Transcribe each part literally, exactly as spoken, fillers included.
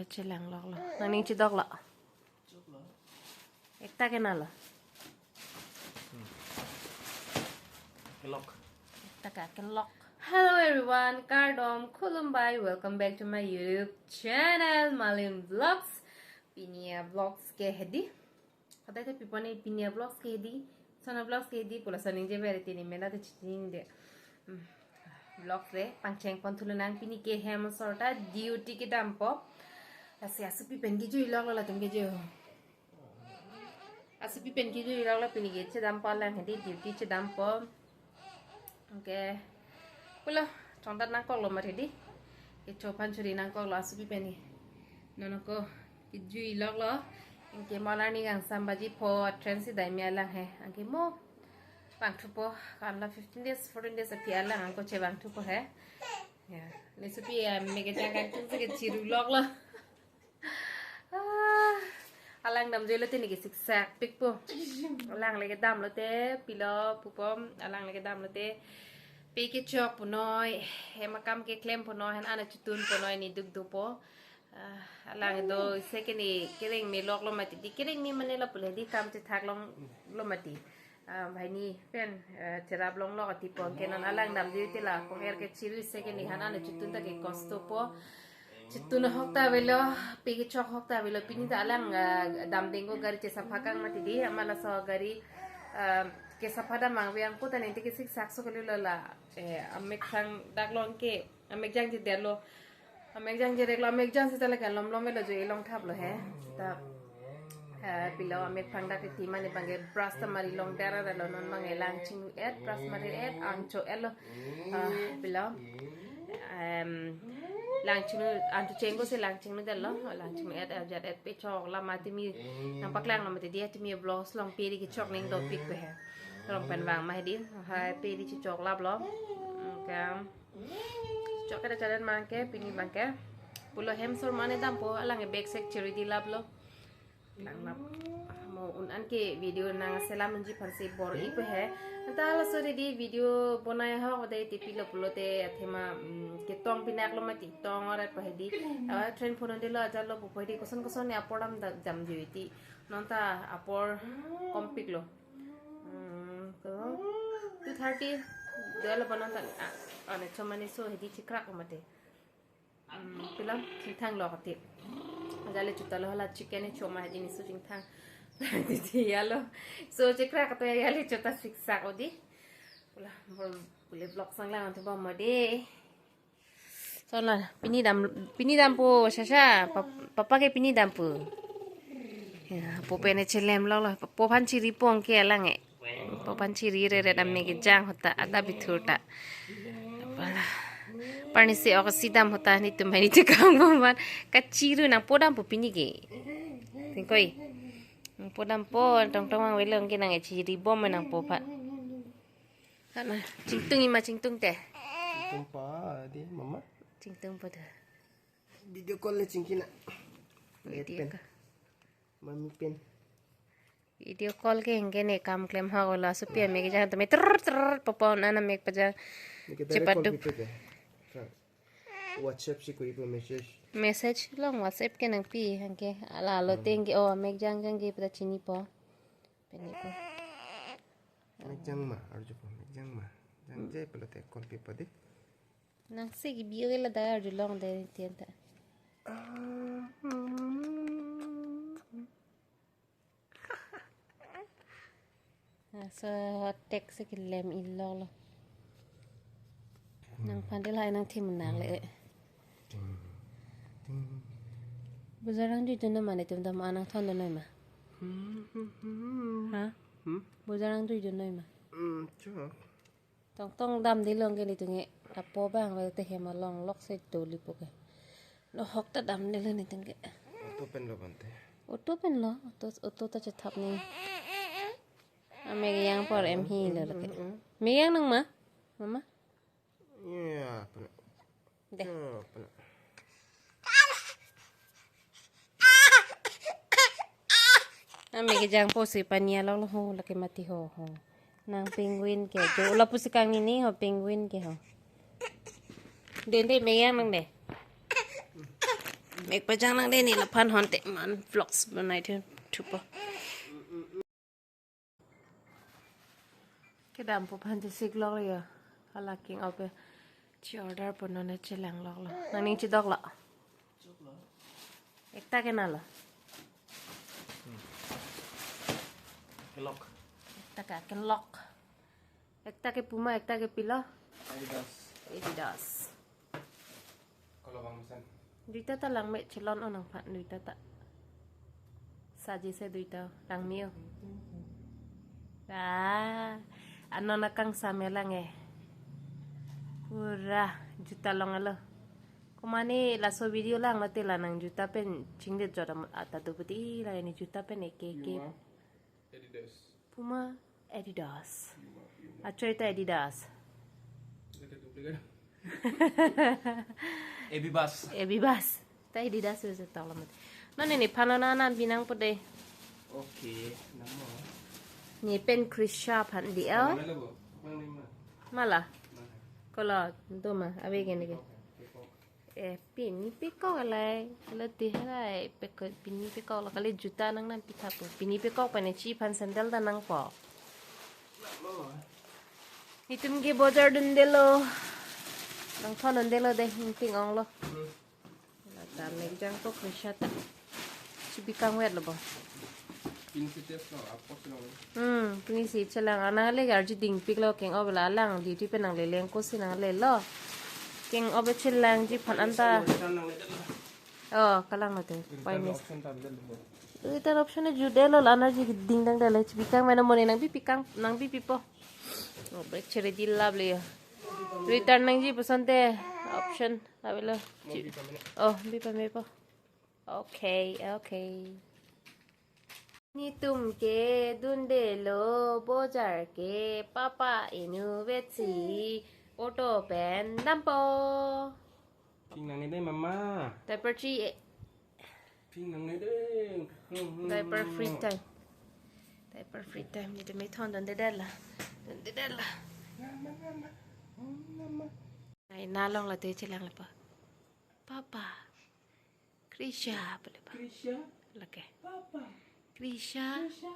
Chelang lok lo. Nangning chedok lo. Ekta kena lo. Kelok. Ekta ka kelok. Hello everyone, kardom, khulumbai, welcome back to my YouTube channel, Malim Vlogs. Pini a-vlogs ke hedi. Kadai te pipone pini a-vlogs ke hedi. Sona vlogs ke hedi, pula soning je beri tini mena te chitini de. Hmm. Vlogs le pangcheng pon thulonang, pini ke hem sorta duty kedampo. Lasi asupi pen kejui lok lo latum kejui. Asupi pen kejui lok lo, pini ke chedampo alang hedi, duty chedampo. Okay. Pulo, chongdat nangkok lo mati di. Kecho phan churi nangkok lo asupi pen ni. Nono ko kejui lok lo. Anke mo alarni kangsam baji pho train si dai mi alang he. Anke mo vangthupo, kan la fifteen days, fourteen days aphi alang angko chevangthupo he. Ya, ne supi ya, me kejang kangtung si kechiru lok lo. Ah, alang damjui lote ne kesiksak pikpo. Alang le kedam lote pilo pupom, alang le kedam lote pe kechok punoi, hem akam keklem punoi, han ana chutun punoi ne duk dopo. Ah, alang do isi ke ne kereng me lok lo mati di, kereng me mane lo pule di, kam chethak long lo mati. Ah, banghini pen, eh, cherap long lok ati pon ke non alang damjui te la konger kechiru, isi ke ne han ana chutun ta ke kosto po. Chutun ahok ta avelo, pe kechok ahok ta avelo, pini ta alang, eh, damdeng ko gari chesapha kang mati di, amat laso gari, eh, kesapha damvang ve angko ta nente kesiksak so kali lo la, eh, amek sang dak long ke, amek jangje det lo. Amek jangje det lo, amek jang seta lake lom lom avelo jo, e long thap lo he. Ta, eh, pilo amek phang dak ti mane bangke brush ta mari long dera lo, non bangke lang chingnu et, brush mari et, angcho et lo. Ah, pilo. Em, lang chingnu, angcho cheng ko si lang chingnu det lo, lang chingnu et, et jat et pe chok la mati mi nangpaklang lo mati di, ti mi vlogs long pe di kechok ning dopik pe he. Rong pen vang ma hedi, hai pe di chechok lap lo. Okay. Chok kada chadan mangke, pini mangke. Pulo hem sor mane dampo, alang e bag sek chiri di lap lo. Lang lap. Mo un an ke video nang selam unji phansi bor-i pe he. Anta laso de di video bonai ahok de tipi lo pulote athema, mm, ketong pinak lo mati tong orat pe hedi. Awa train phonodelo ajat lo pupo hedi, koson koson ne apor dam da-, damjui ti. Non ta apor kompik lo. Hmm, to two thirty. Dua lo bonon ta, ah, ane chomani so hedi chikrak mate. Hmm, pilo chingthang lo kati. Jale chuta lo hala chicken e choma hedi ne so chingthang. Titi ya lo. So chikrak to ya le chuta siksak odi. Pula, pule vlog sang lang to ba mode. Sona, pini dam, pini dampo, sasa, pap-, papa ke pini dampo. Ya, po pen e chelem lo lo, po phan chiri pon ke alang e. Po phan chiri re re dam me kejang hota, ada bithur ta. Pala. Parni se ok si dam hota, netum hai netum kang pon. Kachiru nangpo dampo pini ke. Tingkoi. Nangpo dampo, tong tong ang welong ke nang e chiri bom nangpo phan. Kana, chingtung ima chingtung te. Chingtung pa di, mama. Chingtung pa de. Video call le chingkina. Video Pen. Ka. Mami pen. Video call ke hingke ne kam klem ha gola, supi amek jang tame trrr trrr papa nana mek pajang. Ni ke direct call Cepat duk. Pipe ke. Ha. WhatsApp si kuri pe message. Message long WhatsApp ke nangpi hingke ala alo Hmm. tengke o mek jang jang ke pada chinipo. Penipo. Mek jang ma, arjupo, mek jang ma. Jangje pulote call pipo di. Nang si ki bio ke la da arjulong de tian ta. Ah, hmm. Ah, so tek si kelem ilok lo. Nang pandil hai nang thim nak le. Ting, ting. Bojar nangjui dun ma netum dam anang thon dun ma. Hmm, hmm, hmm. Ha? Hmm? Bojar nangjui dun ma. Hmm, chok. Tong tong damde long ke netum ke. Apo bang we te hem along lok si dolipo ke. Lo hok ta damde lo netum ke. Auto pen lo bante. Auto pen lo, auto, auto ta chethap ni. Amek yang por em hi lo lake. Mm, mm, mm. Mek yang nang ma? Mama? Iya, pena. Deh. Ya, pena. Amek jangpo si pania lo ho, lake mati ho, ho. Nang penguin ke, jo lapu si kang nini ho, penguin ke ho. Dende mek yang nang de. Mek pajang nang de ne laphan honte man vlogs banai thu thupo. Kedampo aphan chesik lok ya. Hala king ope. Chi order po non chelang lok lo. Nangning chidok lo. Ekta kena lo. Kelok. Ekta ke kelok. Ekta ke Puma, ekta ke pilo. Adidas. Adidas. Kalau bang mesen. Duita ta langme chelon onang phan duita ta. Saji se duita langme o. Ah, anon akang same lang eh. Pura juta long alo. Komane laso video lang mate la nang juta pen chingdet jot am-, ata do pati la ini juta pen eke eke. Puma, Adidas. Puma, Adidas. Puma, Puma. Achoi ta Adidas. Ada duplicate. Abibas. Abibas. Ta Adidas se tolong. Non ini phan lo na nan binang po de. Oke, namo. Ni pen Krisha phan di el. Mana lo, Bu? Mana ni, Ma? Mala. Mana? Kola, do ma, ave gini ke. Oke, oke. Eh, pini pekok alai. Kalau ti halai, pekok, pini pekok la kali juta nang nan pitha po. Pini pekok pen chi phan sandal ta nang po. Namo. Itum ke bojar dundelo. Nang thon dundelo de, hinting ong lo. Hmm. Lata mek jang po Krisha ta. Chibi kangwet lo bo. Pini si test lo, apo si lo. Hmm, pini si chelang anang le garji dingpik lo keng-o bela lang duty pen nang leleng ko si nang lelo. Keng-o be chelangji phan anta. Return nang le det lo. Oh, kalang lo te. Return pai mis. Option ta det lo. Return option e jude lo la energy ding dang dale chibi kang mena mone nang bi pikang nang bi pipo. Oh, back chere di lab le ya. Return nangji puson te option avelo. Mo bi pamene. Oh, bi pame po. Okay, okay. Netum ke dundelo bojar ke papa inu vetsi auto pen dampo. Ping nang ide mama. Diaper chi, eh. Ping nang ide. Hmm, hmm. Diaper free time. Diaper free time. Ni de me thon don de dela. Don de dela. Mama, mama. Hmm, mama. Ai na long la te chelang la pa. Papa. Krisha, apa le pa? Krisha. Lake. Papa. Krisha. Krisha.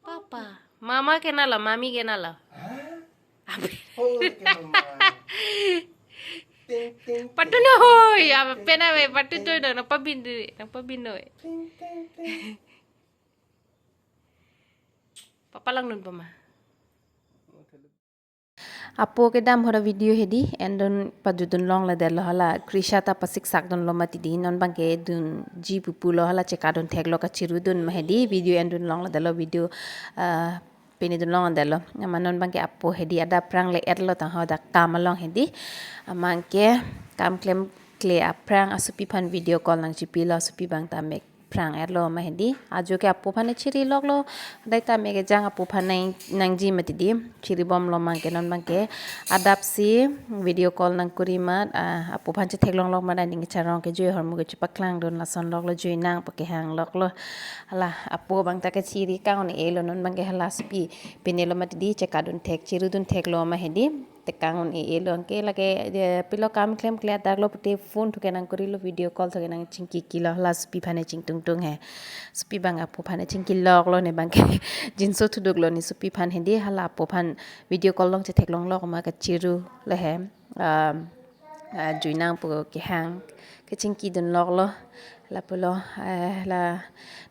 Papa. Mama kena la, mami kena la. Hah? Apa? Oh, ke mama. Ting, ting, ting. Patu no hoi, apa ting, pena ting, we, patu ting. Tu no, nang pabin du, nang pabin no. Ting, ting, ting. Papa lang nun pama. Apo kedam hora video hedi, en dun pajudun long le delo hala, Krisha ta pasik sak dun lo mati di, non bangke dunji pupu lo hala cheka dun thek lo kachiru dun ma hedi, video en dun long le delo video, ah, pini dun long delo. Ama non bangke apo hedi ada aphrang le et lo tang ho dak kam along hedi. Amang ke kam klem kle aphrang asupi phan video call nang chipi lo asupi bang ta mek phrang et lo ma hedi. Ajo ke apo phan chiri lok lo. Dai ta mek jang apo phan nang, nangji mati di. Chiri bom lo mang ke non bang ke. Adap si video call nang kuri mat, ah, apo phan chethek long lok ma dai ning charong ke jui hormu ke chepaklang dun lason lok lo jui nang pake hang lok lo. Hala apo bang ta ke chiri kang on e lo non bang ke hala asupi. Pine lo mati di cheka dun thek chiru dun thek lo ma hedi. Tekang un e e lo ke lake, eh, pilo kam klem kle adak lo pute phone thuke nang kuri lo video call thuke nang chingki ki lo hala asupi phan chingtung tung he. Asupi bang apo phan chingki lok lo ne bang ke jinso thuduk lo ne asupi phan hedi hala apo phan video call long chethek long lok ma kachiru le he. Um, ah, jui nang po kehang kechingki dun lok lo. Lapulo, eh, la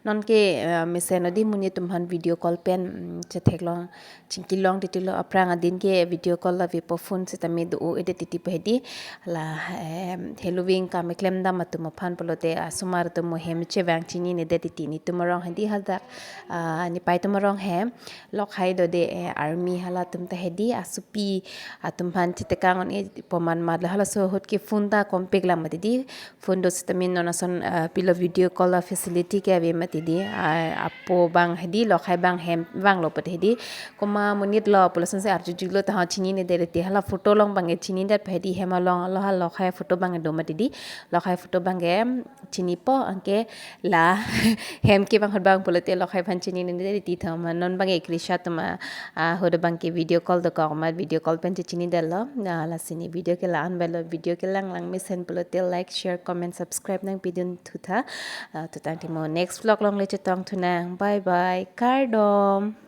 non ke, eh, mesen odi monit atum aphan video call pen, mm, chethek long, chingki long titi lo aphrang adin ke video call la vipo phone sitame do o ede titi pe hedi. La, eh, heloving kam eklem dam atum aphan pulote asomar atum mo hem chevang chinine det titi netum arong hedi hadak, ah, nepai atum arong he. Lok hai do de, eh, army hala atum ta hedi asupi atum aphan chetekang on e poman mat lo halaso ahut ke phone ta kompek lang mati di phone do sitame non ason, eh, pilo video call a facility ke ave mati di, ah, apo bang hedi lok hai bang hem vang lo put hedi koma monit lo pulo ason se arju julo ta ha chinine det te hala photo long bang e chini det pe hedi hem along lo ha lok hai photo bang e do mati di lok hai photo bang e chinipo anke la hem ke bang hot bang pulote lok hai phan chinine det ti thama non bang e Krisha atum a, ah, hot bang ke video call do kok ma video call pen chini det lo. Na lasi ne video ke la-an avelo video ke lang lang mesen pulote like, share, comment, subscribe nang pidun thu thutha. Ah, tutang timo next vlog along le chetong thunang. Bye bye. Kardom.